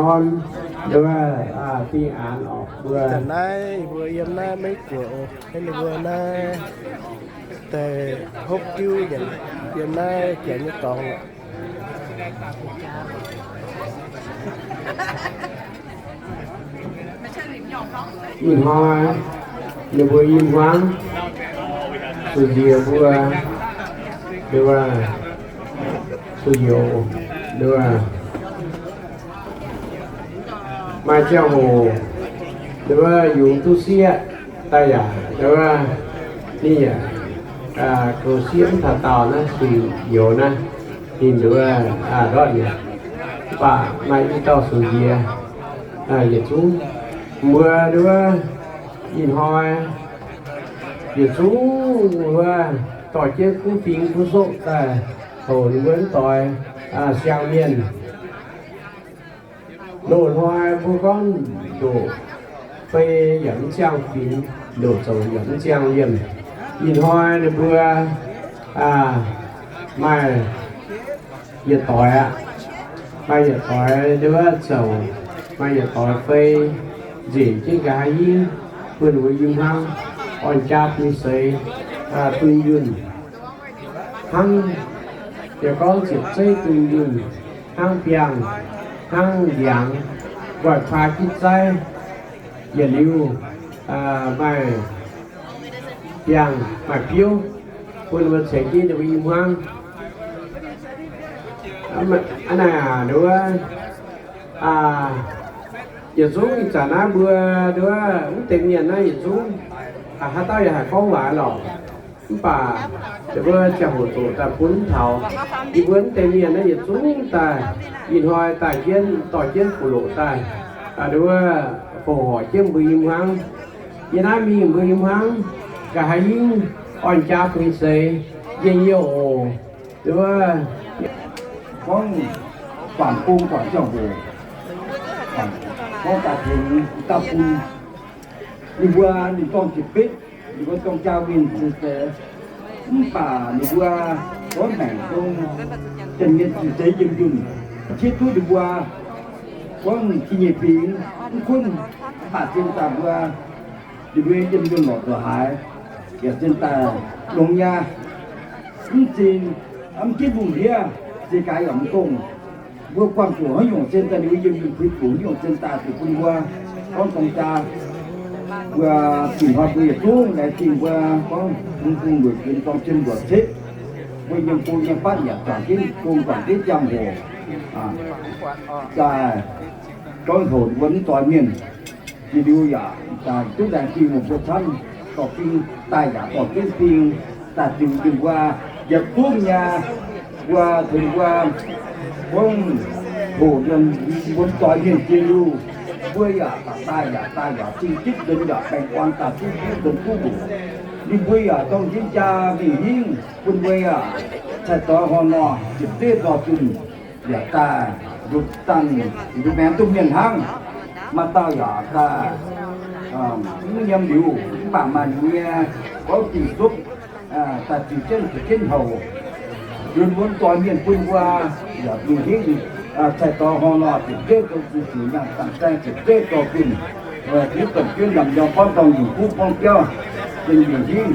Norm, nduov, dingh aanx orqc mbuo. Zanc naaiv mbuo yiem naaiv Meiv Guoqv, ninh mbuo naaiv daaih hopv diuv nyanc, yiem naaiv janx nyei dorngx. Ih hnoi ninh mbuo i hmuangv, sueih njiec mbuo, nduov, sueih njoux, nduov, maaih ziangh hoc, nduov, yungz duqv sieqv daaih yaac, nduov, ninh yaac goux sieqv mv taux daauh naaiv sueih njoux naaiv, ninh nduov, ndortv mi'aqv. Mv baac maaih i dauh sueih njiec yietc zungv, mbuo nduov, ih hnoi yietc zungv wuov dorh jienv kuv fingx kuv soqv daaih houc ninh mbuo mv doix siang mienh. Loz-hnoi mbuo gorngv ndoqc fei yaac mv ziangh fingx, ndoqc zoux yaac mv ziangh liemh. Ih hnoi ninh mbuo maaih yietc doix aqv. Maaih yietc doix nduov zoux, maaih yietc doix fei, nzengc jienv nqa'haav hingv bun ninh mbuo i hmuangv orn jaa bun seix, dunh yunh hnangv, yaac gorngv ziepc zeiv dunh yunh hnangv biangh, hnangv ndiangx, guaih kuaa gitv zaiv, yietc liuz maaih biangh maaih biouv bun ninh mbuo ceix jienv ninh mbuo i hmuangv. Aa, naaic nduov, yietc zungv ih zanc naaiv mbuo nduov mv deix mienh naaiv yietc zungv, haaix dauh yaac haih gorngv waac lorqc. Mv baac ninh mbuo ziangh hoc zoqc daaih bun mv taux. Yie mbuo mv deix mienh naaiv yietc zungv daaih, ih hnoi daaih jienv dorh jienv fuqv loqc daaih, nduov, fongc horc jienv mbuo i hmuangv. Yie naaiv mingh mbuo i hmuangv, nqa'haav hingv orn jaa bun seix, njien-youh oc. Nduov, gorngv guangc gong guangc ziangh hoc, gorngv daaih tengx daaih bun ninh mbuo ninh dorng ziepc betv, ninh mbuo dorng jaa winh ziepc seix. Mv baac ninh mbuo gorngv maengc dong, janx mienh ziqc seix yiem yunh, qiex duqv ninh mbuo gorngv zingh nyeic fingx mv gunv, mv baac zien daaih mbuo ninh mbuo yiem yunh lorqc zoux haaix, yaac zien daaih longx nyei. Mv zingh, mv ginv lungh ndiev, zingh gaax yaac mv dongh. Mbuo buangh zuqc haaix nyungc zien daaih, ninh mbuo yiem yunh puix zuqc haaix nyungc zien daaih zuqc bun mbuo gorngv dorng jaa. Mbuo dingc hnoi mbuo yietc zungv laengz zingh mbuo gorngv bungx bungx lueic fienx dorng cien mbuoqc ceqv. Mbuo nyei bung nyei fatv yaac zuangx jienv bung zuangx jienv ziangh hoc daaih gorngv houc mbuo mv doix mienh. Jiex liuz yaac daaih duqv laengz zingh mbuo camv, dorh fing daaih yaac dorh jienv fing daaih ziux jienv mbuo yietc zungv nyei. Mbuo tengx mbuo gorngv hoc mbuo mv doix mienh jiex liuz, mbuo yaac daaih yaac daaih yaac zingh gitv nzuonx yaac baengh orn daaih zingh gitv nzuonx duqv hoc. Ninh mbuo yaac dorng jienv jaa mingh hingv bun mbuo yaac cai doix horh nor ziepc zeiv dorh zunh yaac daaih nduqc dangh nduqc maengx duqv mienh hnangv. Maaih dauh yaac daaih mv yiem liuz, mv baac maaih liuz nyei gorngv dingc zuqv daaih ziux jienv ziux jienv houc. Lunx mbuo mv doix mienh bun mbuo yaac mingh hingv cai doix horh nor ziepc zeiv dorh zunh, ziux nyaanh dangh zaeng ziepc zeiv dorh zunh, hiuv duqv jienv nzamc nyorng buangv dorngh nyungc kuv buangv biauv, zinh mingh hingv